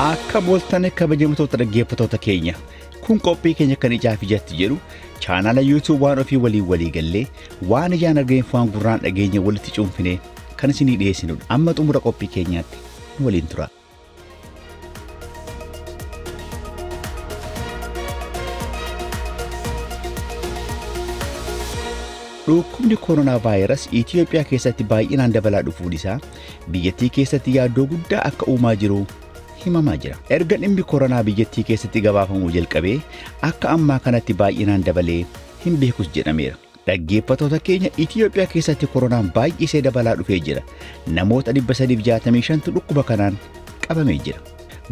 Akka booltanii kabajamtoota dhaggeeffattoota keenya kun qophii keenya kan ijaaf ijatti jedhu chaanaala YouTube waan ofii waliin walii gallee waan ijaan arginu waan gurraan dhageenye walitti cuunfinee kan isinii dhiyeessinudha. Amma xumura qophii keenyaatti nu waliin tura. Dhukkubni koronaa vaayirasii Itoophiyaa keessatti baay'inaan dabalaa dhufuun isaa biyyattii keessatti yaaddoo guddaa akka uumaa jiru himamaa jira. Erga dhimmi koronaa biyyattii keessatti gabaafamuu jalqabee akka ammaa kanatti baay'inaan dabalee hin beekus jedhameera. Dhaggeeffattoota keenya Itoophiyaa keessatti koronaan baay'isee dabalaa dhufee jira. Namoota 365tu dhukkuba kanaan qabamee jira.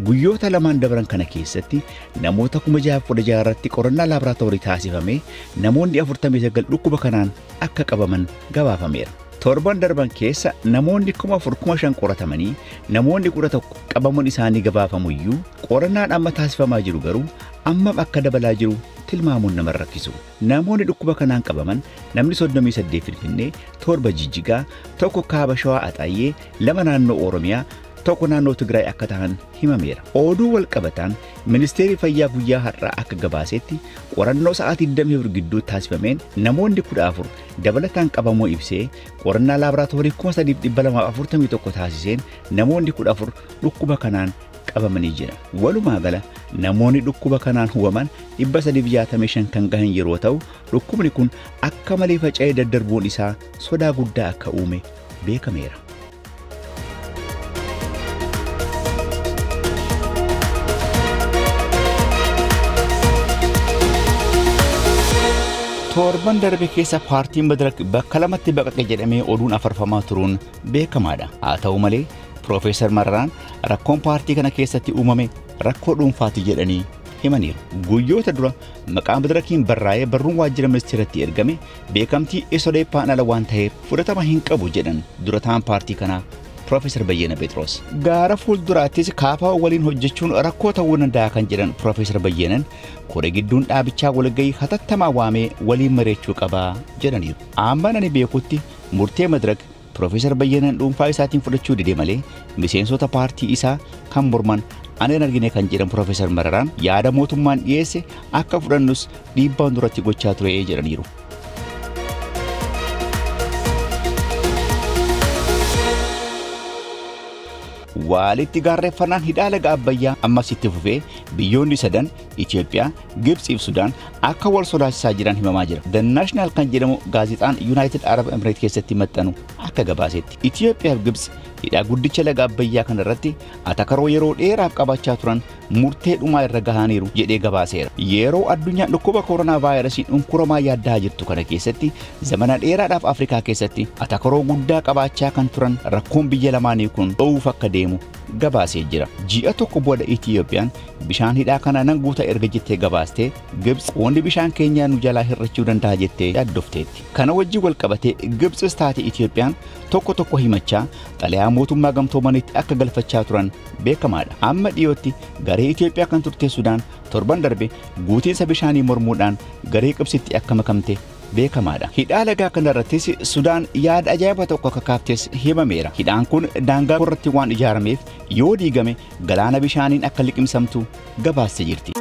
Guyyoota lamaan dabran kana keessatti namoota 6,016 irratti qorannaa laaboraatoorii taasifamee namoonni 49 dhukkuba kanaan akka qabaman gabaafameera. Torban darban keessa namoonni 4,500 qoratamanii namoonni 11 qabamuun isaanii gabaafamuyyuu qorannaan amma taasifamaa jiru garuu ammam akka dabalaa jiru tilmaamuun nama rakkisu. Namoonni dhukkuba kanaan qabaman namni 38 Finfinnee, 7 Jijjigaa, 1 Kaaba Shawaa Axaayyee, 2 naannoo Oromiyaa, 1 naannoo Tigraay akka ta'an himameera. Oduu wal qabataan ministeerri fayyaa guyyaa har'aa akka gabaasetti qorannoo sa'aatii 24 gidduu taasifameen namoonni 14 dabalataan qabamuu ibsee qorannaa laaboraatoorii 3241 taasiseen namoonni 14 dhukkuba kanaan qabamanii jira. Walumaa gala namoonni dhukkuba kanaan hubaman 365 kan gahan yeroo ta'u dhukkubni kun akka malee faca'ee daddarbuun isaa sodaa guddaa akka uume beekameera. Torban darbe keessa paartiin Madirak bakka lamatti baqaqe jedhamee oduun afarfamaa turuun beekamaadha. Haa ta'u malee Piroofeesar Mararaan rakkoon paartii kana keessatti uumame rakkoo dhuunfaati jedhanii himaniiru. Guyyoota dura maqaa Madirakiin barraa'ee barruun waajjira ministeeratti ergame beekamtii Isoleeppaan ala waan ta'eef fudhatama hin qabu jedhan dura ta'an paartii kanaa Piroofeesar Bayyana Phexros. Gaara fuulduraattis kaafaa waliin hojjechuun rakkoo ta'uu danda'a kan jedhan Piroofeesar Bayyanan koree gidduun dhaabichaa walgahii hatattamaa waamee waliin mari'achuu qabaa jedhaniiru. Amma ani beekutti murtee Madirak Piroofeesar Bayyanan dhuunfaa isaatiin fudhachuu dide malee miseensota paartii isaa kan morman ani hin argine kan jedhan Piroofeesar Mararaan yaada mootummaan dhiyeesse akka fudhannus dhiibbaan duratti gochaa ture jedhaniiru. Walitti gaarreeffannaan hidhaa laga Abbayyaa ammas itti fufee biyyoonni sadan Itoophiyaa, Gibxii fi Sudaan akka wal sodaachisaa jiran himamaa jira. The National kan jedhamu gaazexaan United Arab Emirates keessatti maxxanu akka gabaasetti. Itoophiyaa fi Gibxi hidhaa guddicha laga Abbayyaa kanarratti atakaroo yeroo dheeraaf qabaachaa turan murtee dhumaa irra gahaniiru jedhee gabaaseera. Yeroo addunyaan dhukkuba koronaa vaayirasiin dhunkuramaa yaaddaa jirtu kana keessatti zamana dheeraadhaaf Afrikaa keessatti atakaroo guddaa qabaachaa kan turan rakkoon biyya lamaanii kun dho'uuf akka deemu gabaasee jira. Ji'a tokko booda Itoophiyaan bishaan hidhaa kana nan guuta erga jettee gabaastee Gibxi wanni bishaan keenyaa nu jalaa hir'achuu danda'a jettee yaaddofteetti. Kana wajjin wal qabatee Gibxis taate Itoophiyaan tokko tokko himachaa xalayaa mootummaa gamtoomanitti akka galfachaa turan beekamaadha. Amma dhiyootti garee Itoophiyaa kan turte Sudaan torban darbe guutiinsa bishaanii mormuudhaan garee Gibxitti akka makamte beekamaadha. Hidhaa lagaa kanarrattis Sudaan yaada ajaa'iba tokko akka kaaftes himameera. Hidhaan kun daangaa irratti waan ijaarameef yoo diigame galaana bishaaniin akka liqimsamtu gabaaste jirti.